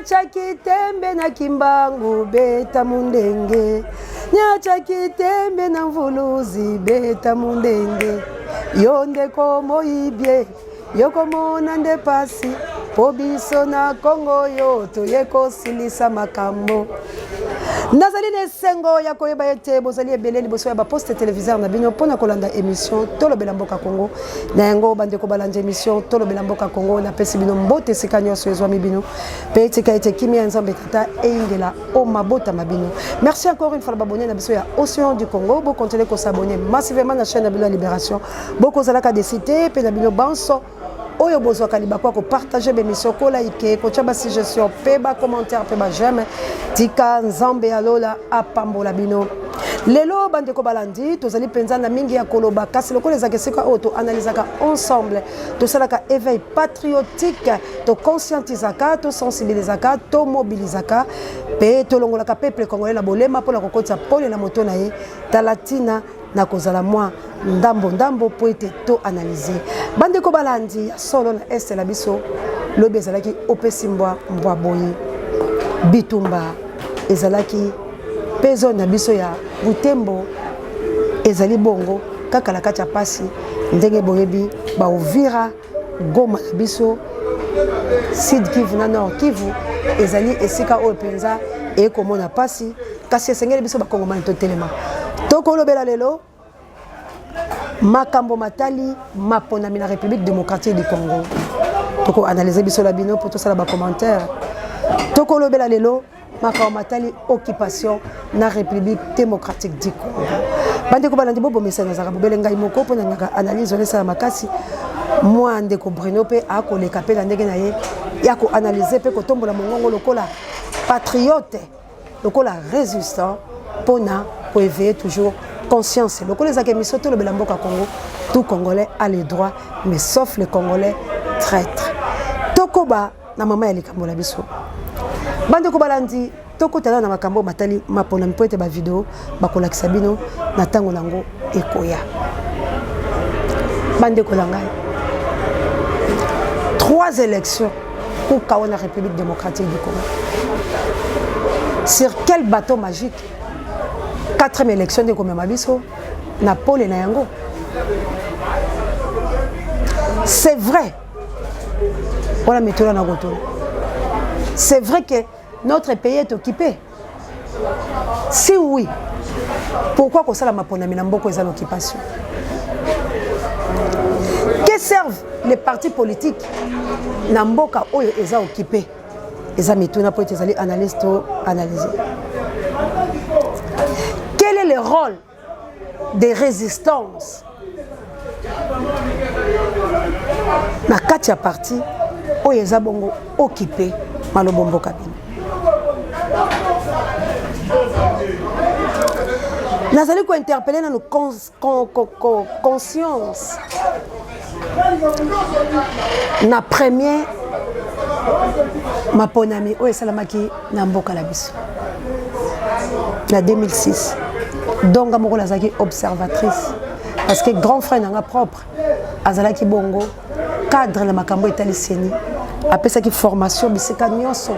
Nyacha kitembe na Kimbangu beta mundenge, nyacha kitembe na Mvuluzi beta mundenge, yo ndeko moyibye yokomona nde pasi po biso na Kongo yo toye kosilisa makambo. Nazali na esengo ya koyeba ete bozali ebele liboso ya baposte televiseur na bino mpo na kolanda emission Tolobela Mboka Kongo. Na yango bandeko balandi emission Tolobela Mboka Kongo, napesi bino mbote esika nyonso ezwami bino mpe etika ete kimia ya Nzambe Tata eyingela o mabota ma bino. Merci encore une fois na babone na biso ya Océan du Congo, bokontinue kosabone massivement na chaîne na bino ya Libération, bokozalaka desi te mpe na bino banso oyo bozwaka libaku ya kopartage bemission, kolaike, kotya basuggestion mpe bacommentaire mpe bajeme. Tika Nzambe ya lola apambola bino. Lelo bandeko balandi, tozali mpenza na mingi ya koloba, kasi lokola ezalaka esika oyo toanalizaka ensemble, tosalaka éveil patriotique, toconscientisaka, tosensibilisaka, tomobilisaka mpe tolongolaka peuple congolais na bolema mpona kokotisa pole na moto na ye. Tala ntina na kozala mwa ndambo ndambo mpo ete to analyse. Bandeko balandi, ya solo na este na biso lobi ezalaki opesi mbwa mbwa boye, bitumba ezalaki mpe zone na biso ya Butembo ezali bongo kaka na kati ya pasi, ndenge boyebi ba Uvira, Goma na biso, Sud Kivu na Nord Kivu ezali esika oyo mpenza ekomona pasi, kasi esengeli biso bakongomani totelema. Tokolobela lelo makambo matali maponami na République démocratique du Congo. Tokoanalyse biso na bino mpo tosala bacommentaire. Tokolobela lelo makambo matali occupation na République démocratique du Congo. Bandeko balandi, bobomesa nazalaka bobele ngai moko mpo nangaka analyse wana esala makasi. Mwa ndeko Bruno mpe akoleka mpe na ndenge na ye ya koanalyse mpe kotombola mongongo lokola patriote, lokola résistant, mpona koéveiller toujours conscience. Lokola ezalaka émission Tolobela Mboka Congo, tout Congolais a le droit, mais sauf les Congolais traîtres. Tokoba na mama ya likambo na biso. Bandeko balandi, tokotala na makambo matali maponami mpo ete bavideo bakolakisa bino na ntango nango ekoya. Bandeko na ngai, trois élections kukao na République démocratique du Congo, sur quel bateau magique quatrième élection nde komema biso na pole na yango? C'est vrai, wana mituna na kotuna. C'est vrai que notre pays est occupé? Si oui, pourquoi kosala maponami na mboka eza l'occupation? Que servent les partis politiques na mboka oyo eza occupé? Eza mituna po ete ezali analyse to analyse. Quel est le rôle des résistances na kati ya parti oyo eza bongo occupé? Malobo mboka bino, nazali kointerpele nanu conscience na premier maponami oyo esalamaki na mboka na biso na 2006. Donga moko nazalaki observatrice parce que grand frère nanga propre azalaki bongo cadre na makambo etali seni, apesaki formation bisika nyonso,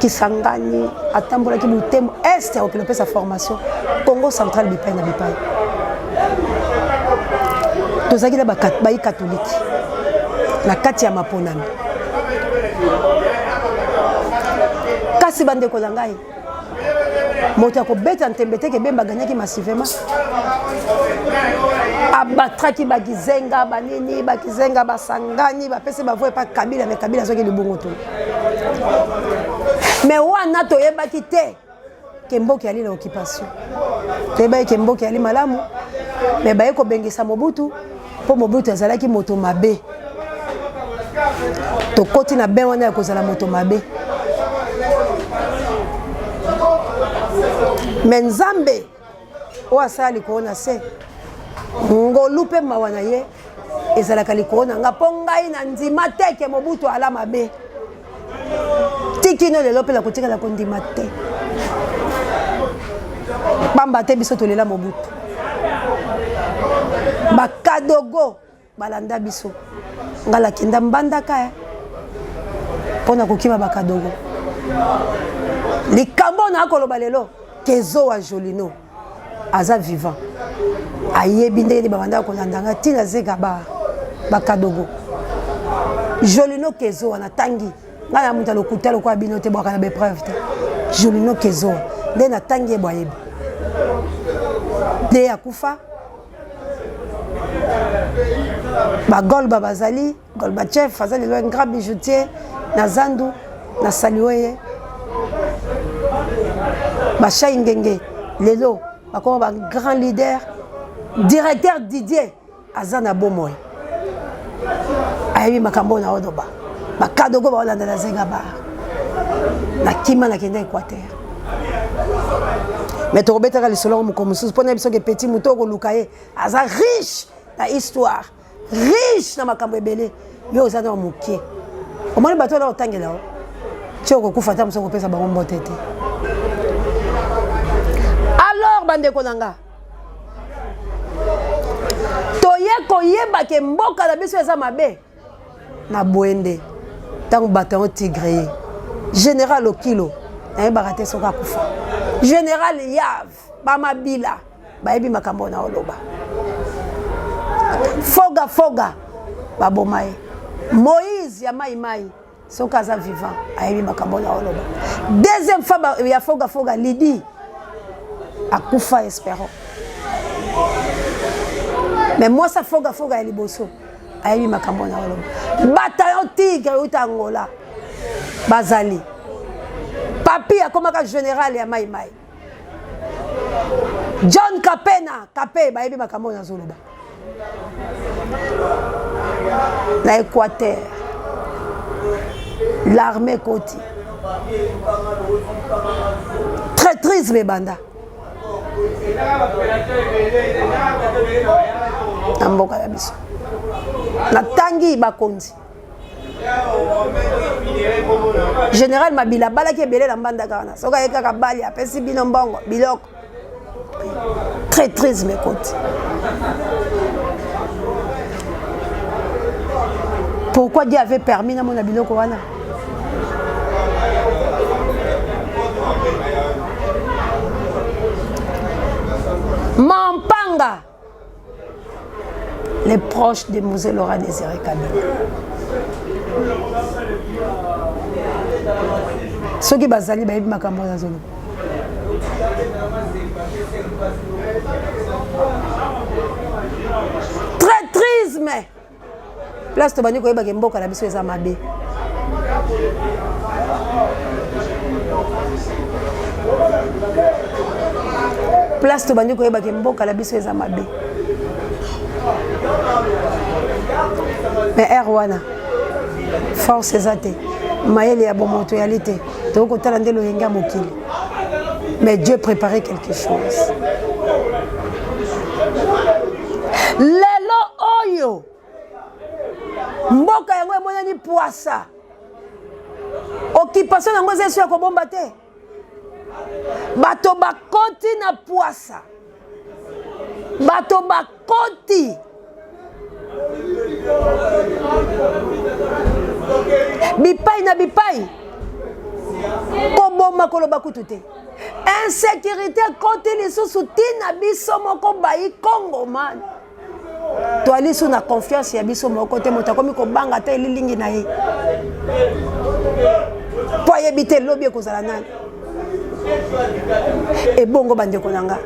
Kisangani, atambolaki Butembo, este akokende opesa formation, Congo central, bipai na bipai. Tozalaki na bayi katolike na kati ya maponami. Kasi bandeko na ngai, moto ya kobeta ntembe te ke Bemba agagnaki massivement, abatraki bagizenga banini, bagizenga basangani, bapesi bavoix epa Kabila, me Kabila azwaki libongo to. Me wana toyebaki te ke mboka yali na occupation, toyebaki ke mboka yali malamu, me baye kobengisa Mobutu mpo Mobutu azalaki moto mabe. Tokoti na bain wana ya kozala moto mabe, me Nzambe oyo asala likolo na se, ngolu mpe mawa na ye ezalaka likolo na nga, mpo ngai na ndima te ke Mobutu ala mabe tikino lelo, mpe nakotikala kondima te, pamba te biso tolela Mobutu, bakadogo balanda biso. Nga nakenda Mbandaka. Mpo na kokima bakadogo. Likambo na koloba lelo Kezowa Jolino aza vivant. Ayebi ndenge nini babandaka kolanda nga ntina zeka ba bakadogo. Jolino Kezowa natangi ngai na moto ya lokuta lokola bino te bwaka na baepreuve te. Jolino Kezowa nde natangi ye bwayebi nde akufa bagolba bazali Gorbatchev aza lelo un grand bijoutier na zandu na salue ye bashai ngenge lelo bakoma ba grand leader directeur Didier aza na bomoi ayebi makambo oyo naoloba bakadogo baolanda na zenga bar nakima nakenda Équateur mais tokobetaka lisolo yango mokolo mosusu mpo na biso ke petit moto okoluka ye aza riche na histoire riche na makambo ebele yo oza na moke omoni bato wana otangela yo ti okokufa ata mosu okopesa bango mbote te alors bandeko na nga toye koyeba ke mboka na biso eza mabe na boye nde ntango bato yango tigre ye général okilo nayebaka te soki akufa général yave bamabila bayebi makambo na oloba foga foga baboma ye moïse ya mai mai soki aza vivant ayebi makambo na oloba deuxième fois ya foga foga lidi akufa espérons mais mwasi afoga foga ya liboso ayebi makambo na oloba bataillon tigre euta angola bazali papi akomaka général ya mai mai John Kapena Kape bayebi makambo oyo nazoloba na Équateur l'armée ekoti traîtrisme ebanda na mboka na biso natangi bakonzi Général Mabila abalaki ebele na mbandaka wana soki aye kaka bali apesi bino mbongo biloko traîtrisme ekoti pourquoi Dieu avait permis namona biloko wana mampanga les proches de Mzee Laurent Désiré Kabila. soki bazali bayebi makambo oyo azoloba traîtrisme place tobandi koyebaka mboka na biso eza mabe place tobandi koyebaka mboka na biso eza mabe mais heure wana force eza te mayele ya bomoto eyali te tokoki kotala nde loyenge ya mokili mais dieu préparait quelque chose lelo oyo mboka yango emonani pwasa occupation yango eza esu ya kobomba te bato bakoti na pwasa bato bakoti bipai na bipai koboma koloba kutu te insécurité ekoti lisusu ntina biso moko bayi kongomani toali su na confiance ya biso moko te moto akomi kobanga ata elilingi na ye mpo ayebi te lobi ekozala nani ebongo bandeko na nga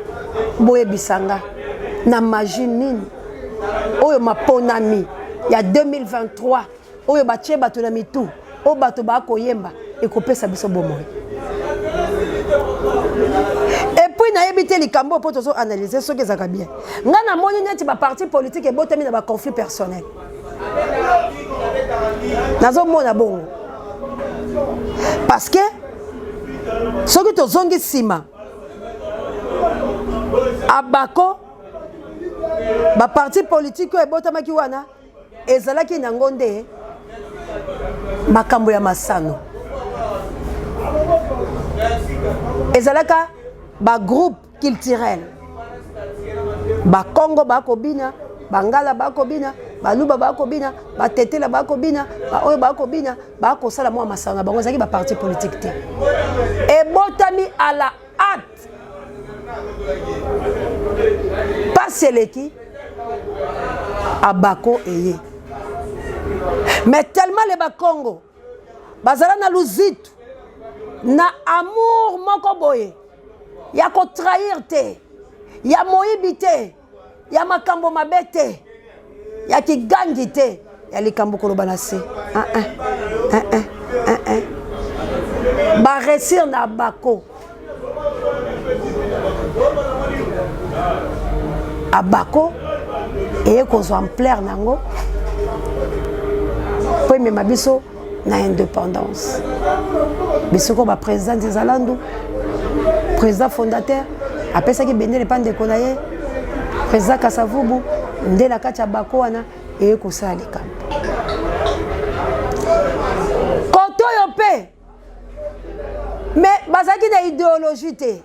boyebisa nga na magie nini oyo maponami ya 2023 oyo batie bato na mitu oyo bato bakoyemba ekopesa biso bomoi epuis nayebi te likambo oyo mpo tozo analyse soki ezalaka bien ngai namoni neti baparti politike ebotami na baconflit personnel nazomona bongo parce que soki tozongi nsima abako baparti politike oyo ebotamaki wana ezalaki nango nde makambo ya masano ezalaka bagroupe culturel bakongo bakobina bangala bakobina Baluba bakobina, Batetela bakobina, baoyo bakobina, bakosala mwa masano na bango, ezalaki baparti politike te. Ebotami à la hâte. Pasi eleki, abako eye. Mais tellement les Bakongo bazala na luzitu na amour moko boye ya kotrahir te, ya moyibi te, ya makambo mabe te, ya kigangi te, ya likambo koloba na se. Ah, ah, ah, ah, ah, ah. Baresir na bako abako eye kozwa ampleur na yango mpo emema biso na indépendance. Bisoko ba président Nzezalandu, président fondateur, apesaki bendele epa ndeko na ye président Kasavubu, nde na kati ya bako wana eye kosala likambo. Koto oyo mpe mais bazalaki na idéologie te.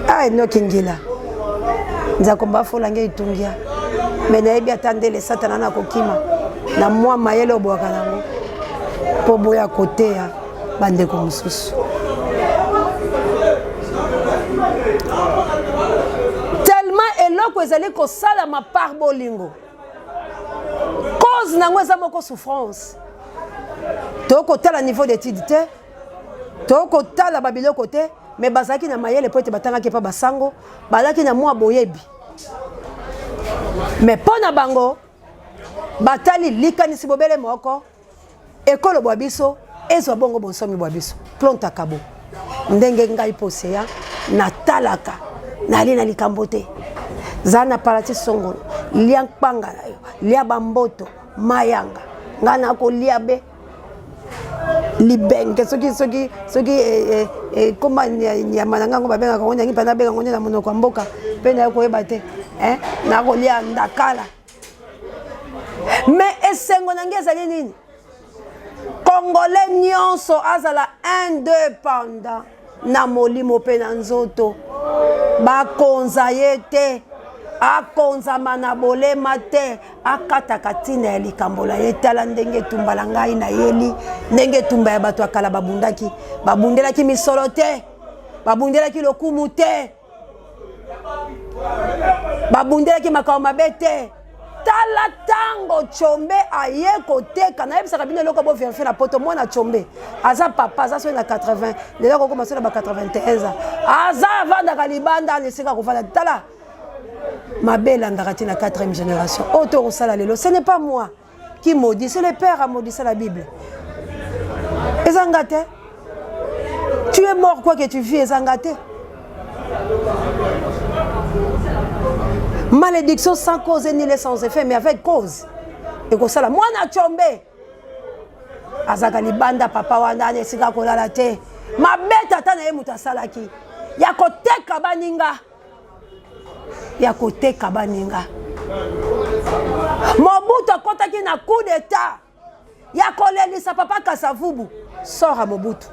Ah, Enoki Ngila nzakomba afola nge itungia me nayebi ata ndele satana na kokima na mwa mayele obwaka nango mpo boya koteya bandeko mosusu. Tellement eloko ezali kosalama par bolingo, cause nango eza moko souffrance. Tokotala niveau d'étude te, tokotala babiloko te, me bazalaki na mayele mpo ete batangaki epa basango, bazalaki na mwa boyebi. Me mpo na bango batali likanisi bobele moko, ekolo bwa biso ezwa bongo bonsomi bwa biso. Plonta kabo ndenge ngai poseya natalaka nali na likambo te, zala na palati songolo, lia nkpanga na yo, lia bamboto mayanga, ngai nakolia be libenge soki soki soki ekoma eh, eh, eh, nyama na ngango babengaka ngo nyangi mpe nabenga ngo nde na monoko ya mboka mpe naye koyeba te eh, nakolia ndakala. Me esengo na ngai ezali nini? Congolais nyonso azala indépendant na molimo mpe na nzoto, bakonza ye te, akonzama na bolema te, akataka ntina ya likambo na ye. Tala ndenge etumba na ngai nayeli, ndenge etumba ya bato ya kala babundaki, babundelaki misolo te, babundelaki lokumu te, babundelaki makambo mabe te. Tala ntango Tshombe aye koteka, nayebisaka bino eloko bo verifie na poto. Mwana Tshombe aza papa, aza soki na 80, lelo akokoma soki na ba 81 ans, aza avandaka libanda na esika kofanda. Tala mabe elandaka ti na 4e génération. Oyo tokosala lelo, ce n'est pas moi qui maudit, c'est le père a maudit ça la Bible. Eza nga te. Tu es mort quoi que tu vis, eza nga te. Malédiction sans cause ni les sans effet, mais avec cause. Ekosala mwana Tshombe azalaka libanda, papa wana ana esika kolala te. Mabe tata na ye moto asalaki ya koteka baninga, ya koteka baninga. Mobutu akotaki na coup d'état ya kolelisa papa Kasavubu. Sort ya Mobutu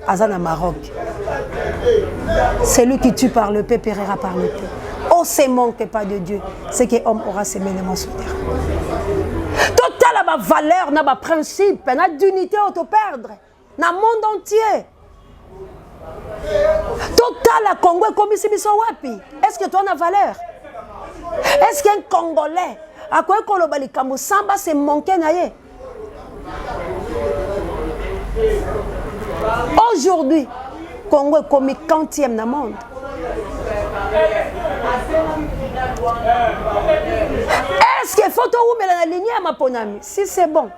aza na Maroc. Celui qui tue par le paix périra par le paix. Oh, se manque pas de Dieu, ce que homme aura semé le moissonnera. Totala ba valeur na ba principe na dignité auto perdre na monde entier. Totala Congo ekomisi biso wapi? Est-ce que toi na valeur? Est-ce qu'un Congolais akoki koloba likambo sans ba se manquer na ye? Aujourd'hui, Congo ekomi quantième na monde. Est-ce qu'il faut towumela na ligne ya maponami? Si c'est bon.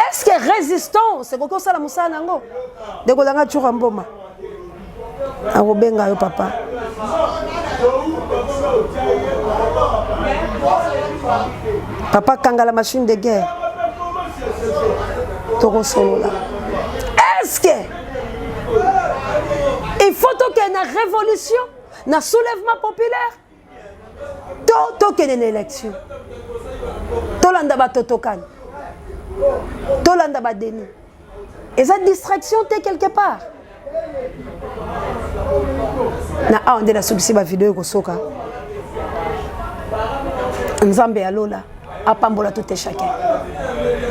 Est-ce que résistance ekoki kosala mosala na yango? Ndeko na nga Tshoura Mboma akobenga yo papa. Papa kanga la machine de guerre, tokosolola. Est-ce que il faut tokende na révolution, na soulèvement populaire, to tokende na élection, tolanda batotokani, tolanda badeni? Eza distraction te quelque part? Na awa nde nasukisi bavideo ekosoka. Nzambe ya lola apambola tout et chacun.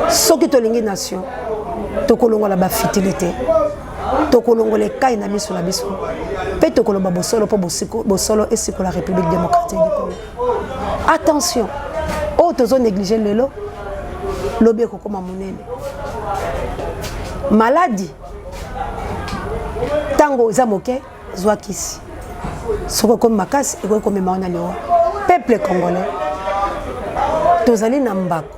Soki tolingi nation, tokolongola ba futilité, tokolongola ekai na miso na biso mpe tokoloba bosolo mpo bosolo esikola République démocratique du Congo. Attention, oyo tozo négliger lelo, lobi ekokoma monene. Maladi ntango oza moke zwa kisi soki okomi makasi ekoki komema yo na liwa peuple congolais tozali na mbako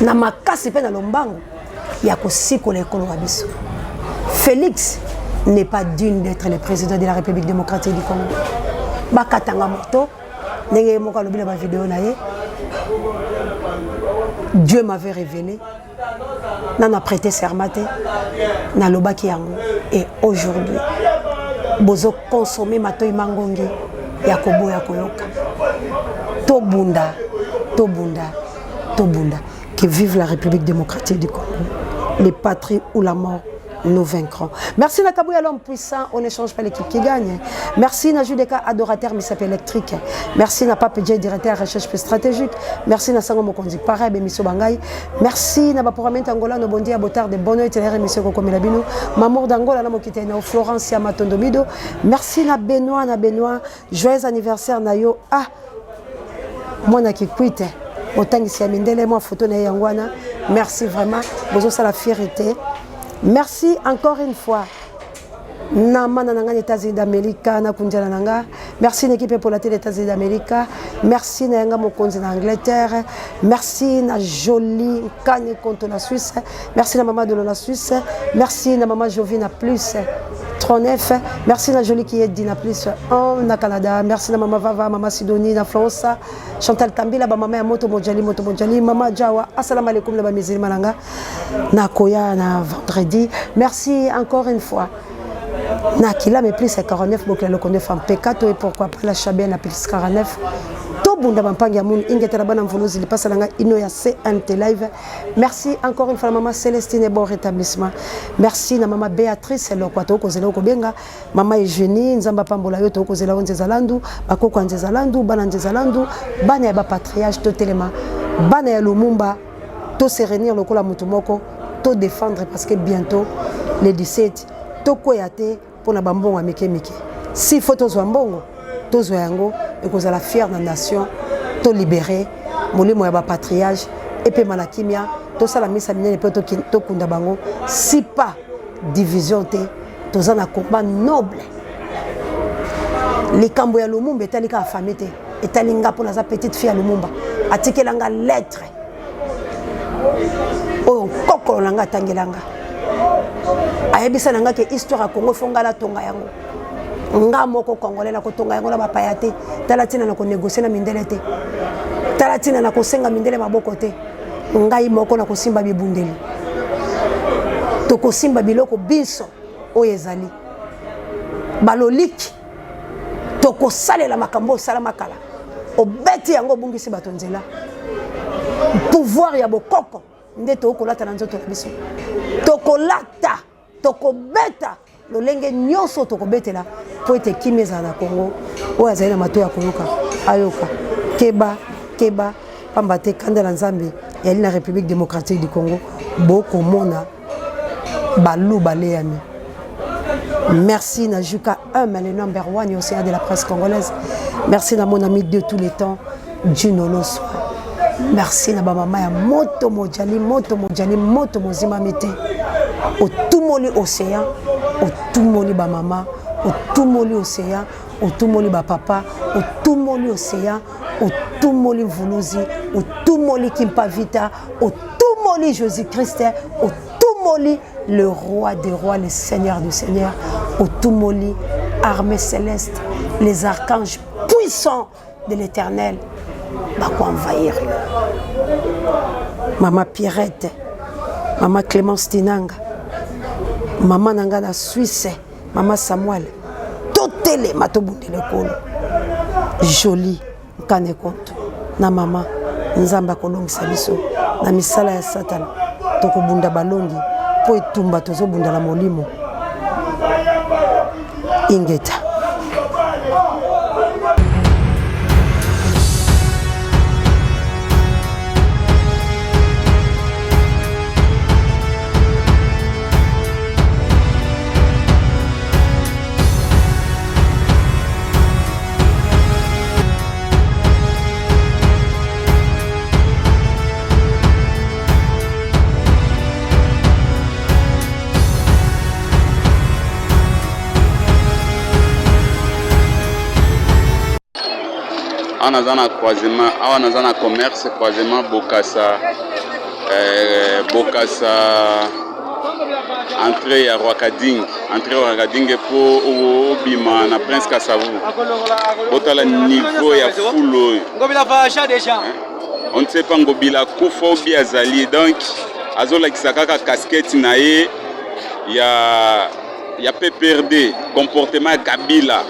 na makasi mpe na lombango ya kosikola ekolo wa biso félix n'est pas digne d'être le président de la république démocratique du congo bakatanga moto ndenge ye moko alobi na bavideo na ye dieu m'avait révélé nanu a prêter serment te nalobaki yango et aujourd'hui bozo consommer matoi mangongi ya koboya koyoka tobunda tobunda tobunda que vive la république démocratique du congo les patries ou la mort nous vaincrons. Merci Nakabouya, l'homme puissant, on n'échange pas l'équipe qui gagne. Merci Najudeka, adorateur Misap électrique. Merci na Pape J, directeur recherche stratégique. Merci na Sango Mokonzi, pareil, émission Bangai. Merci na Baporamento Angola, no bondi à Botard de Bono et émission Kokomela Bino. Mamour d'Angola, na Mokite, na Florencia Matondomido. Merci na Benoît, na Benoît. Joyeux anniversaire na yo. Ah, mwana kikwite otangisi ya mindele mwa photo na ye yango wana merci vraiment bozosala fierté merci encore une fois na mana na ngai na états-unis d'amérique na kundiana na nga merci na équipe epola te na états-unis d'amérique merci na yanga mokonzi na angleterre merci na jolie nkane konto na suisse merci na mama dolo na suisse merci na mama jovi na plus 39 merci na jolie qui est dina plus 1 na canada merci na mama vava mama sidonie na france chantal tambila bamama ya moto mojali moto mojali mama jawa assalamu alaikum na bamizilima na nga nakoya na vendredi merci encore une fois na kilame plus 49 bokila lokondo femme pekato et pourquoi pas la chabia na plus 49 tobunda bampangi ya munu ingetela bana mvuluzi lipasa na ngai ino ya cnt live merci encore une fois na mama célestine bon rétablissement merci na mama béatrice lokwa tokozela okobenga mama eugénie nzambe apambola yo tokozela yo nzeza landu bakoko ya nzeza landu bana nzeza landu bana ya bapatriage totelema bana ya lumumba to se réunir lokola moto moko to défendre parce que bientôt le 17 tokweya te mpo na bambongo ya mike mike si faut tozwa mbongo tozwa yango ekozala fier na nation to libérer molimo ya bapatriage epema na kimia tosala misa minene mpe tokunda bango si pas division te toza na combat noble likambo ya lumumba etali kaka famille te etali nga mpo naza petite fille ya lumumba atikela nga lettre oyo nkokolo na nga atangela nga ayebisa na nga ke histoire ya congo fo nga natonga yango nga moko congolais nakotonga yango na bapaya te tala ntina na konegocie na mindele te tala ntina na kosenga mindele maboko te ngai moko nakosimba bibundeli tokosimba biloko binso oyo ezali baloliki tokosalela makambo osalama kala obeti yango obungisi bato nzela pouvoir ya bokoko nde tokolata na nzoto na biso tokolata tokobeta lolenge nyonso tokobetela mpo ete kimia ezala na kongo oyo azali na matoi ya koyoka ayoka keba keba pamba te kanda na nzambe yali na république démocratique du congo bokomona balu baleyami Merci na Juka 1, le number one océan de la presse congolaise. Merci na mon ami de tous les temps, Juno Loswa. Merci na ba mama ya moto mojali, moto mojali, moto mozima mite. Otumoli océan, otumoli ba mama, otumoli océan, otumoli ba papa, otumoli océan, otumoli Mvuluzi, otumoli Kimpavita, otumoli Jésus-Christ, otumoli le roi des rois, le seigneur du seigneur, otumoli armée céleste, les archanges puissants de l'éternel bakoenvahir yo. Mama Pierrette, mama Clémence Tinanga, mama na nga na Suisse, mama Samuel, totelema tobundela ekolo. Jolie Nkane konto na mama Nzambe akolongisa biso na misala ya Satana, tokobunda balongi mpo etumba tozobunda na molimo. Ingeta. Awa naza na croisement, awa naza na commerce croisement Bokassa, eh, Bokassa entrée ya Rwakading, entrée ya Rwakading po obima na Prince Kasavu. Botala niveau ya foule oyo. Ngobila voyagea déjà. On ne sait pas Ngobila akufa ou bien azali donc azolakisa kaka casquette na ye ya ya PPRD comportement ya Kabila.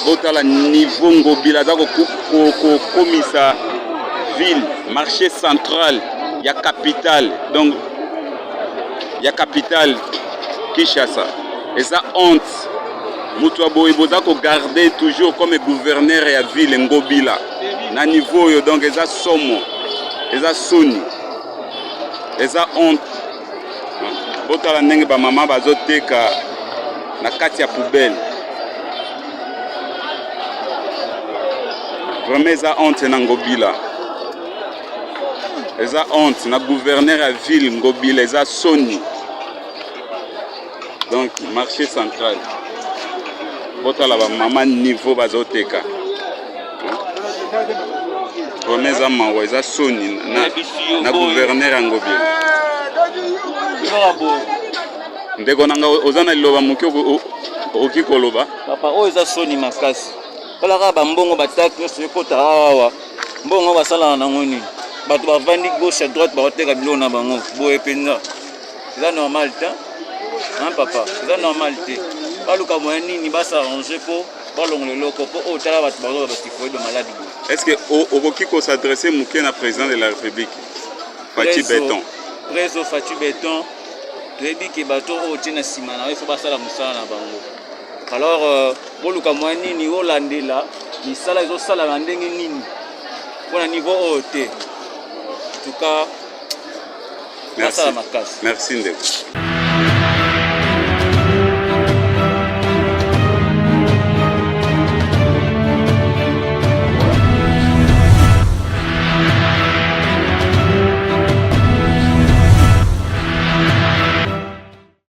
Botala niveau Ngobila aza kokomisa ville marché central ya capitale donc ya capitale Kinshasa eza honte moto ya boye boza kogarde toujours comme gouverneur ya ville Ngobila na niveau oyo donc eza somo eza soni eza honte botala ndenge bamama bazoteka na kati ya poubelle vraiment eza honte na Ngobila eza honte na gouverneur ya ville Ngobila eza soni donc marché central botala bamama niveau bazoteka vraiment eza mawa eza soni na, na gouverneur ya Ngobila ndeko na nga oza na liloba moke okoki koloba papa oyo eza soni makasi tala kaka bambongo batake nyonso ekota awa mbongo basalaka nango nini bato bavandi gauche à droite bakoteka biloko na bango boye mpenza eza normal te hein papa eza normal te baluka moyen nini basarrange mpo balongola eloko mpo oyo tala bato bazoba batyphoïde bamaladi boye. Est ce que okoki ko s'adresser moke na président de la République Fatshi Beton? Prezo Fatshi Beton, toyebi ke bato oyo otie na nsima na yo ifo basala mosala na bango. Alors euh, boluka moyen nini olandela misala ezosalama ndenge nini mpo na niveau oyo te. En tout cas, Merci. basala makasi. Merci ndeko.